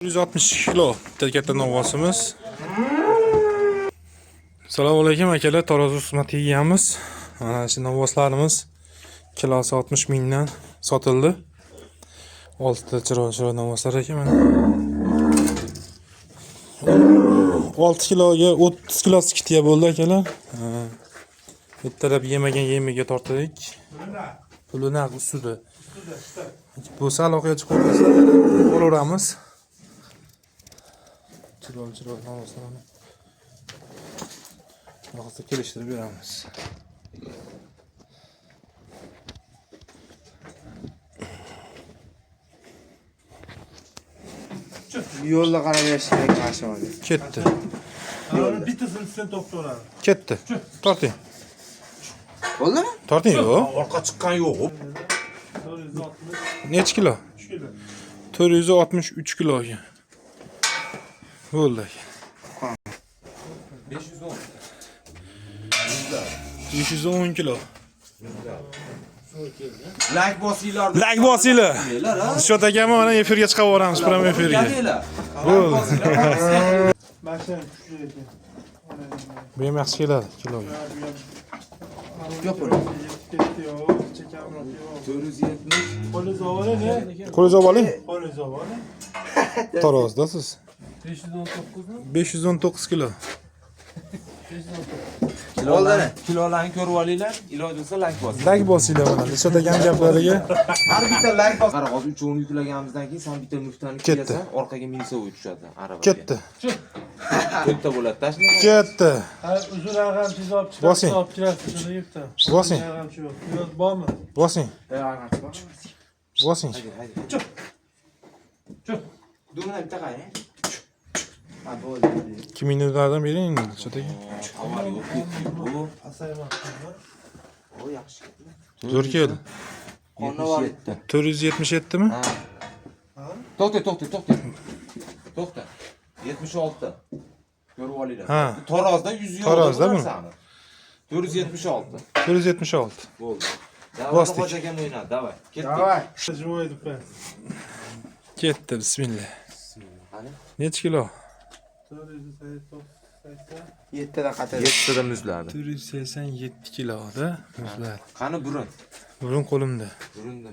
160 kilo bitta katta novvosimiz. Assalomu alaykum akalar, tarozi xizmatiga yeganmiz. Mana shu novvoslarimiz kilosi 60 mingdan sotildi. Oltita chiroyli chiroyli novvoslar ekan mana. 6 kiloga 30 kilo skitiya bo'ldi akalar. Ha. Bittalab yemagan yemiga tortdik. Puli naqd ustida. Bo'lsa aloqaga chiqib qo'yasizlar, olaveramiz. Chiroyli chiroyli novvoslarni. Hozir kelishtirib beramiz. Yo'lda qarab berish kerak mana shu. Ketdi. Bittasini sen to'xtaveradi. Ketdi. Torting. Bo'ldimi? Torting yo'q. Orqa chiqqan yo'q. 463 Necha kilo? kilo. 463 kilo ekan. Bo'ldi aka. 510. 510 kilo. Like bosinglar. Like bosinglar. Beylar, ha? Dilshod akam mana efirga chiqib yuboramiz, prям efirga. Kelinglar. Bo'ldi. Mana shu ham kuchli ekan. Bu ham yaxshi keladi kiloga. Yo'q pul. Ketdi yo'q, chekamroq yo'q. 470. Qo'lingiz ovora ne? Qo'lingizni olib oling. Qo'lingiz ovora. Tarozdasiz. 519 519 kilo. Kilolarni, kilolarni ko'rib olinglar. Iloji bo'lsa like bosinglar. Like bosinglar mana Dilshod akam gaplariga. Har bitta like bos. Qara, hozir uchovini yuklaganimizdan keyin sen bitta muftani Ketdi. kuyasan, orqaga minsovoy tushadi aravaga. Ketdi. To'rtta bo'ladi, tashla. Ketdi. Ha, uzun arg'amchingizni olib chiqasiz, Bosing. olib kirasiz, shuni yig'di. Bosing. Arg'amchi yo'q. Yo'q, bormi? Bosing. Bosing. Haydi, haydi. Dumini bitta qarang. Ha, bo'ldi. 2 minutlardan bering endi Dilshod aka. Tovar yo'q, ketdi. Bu, Pasaymoqchi. o yaxshi ketdi. Zo'r keldi. Qonni bor. 77. 477 mi? Ha. To'xta, to'xta, to'xta. To'xta. 76. Ko'rib olinglar. Ha. Tarozda 100 yo'q. Tarozda bu. 476. 476. Bo'ldi. Bosdik. Hoji akam o'ynadi, davay. Ketdik. Davay. Живой deb qo'ying. Ketdi bismillah. Qani? Necha kilo? 489. Yettada qatar. Yettada muzladi. 487 kiloda muzladi. Qani burun? Burun qo'limda. Burunda.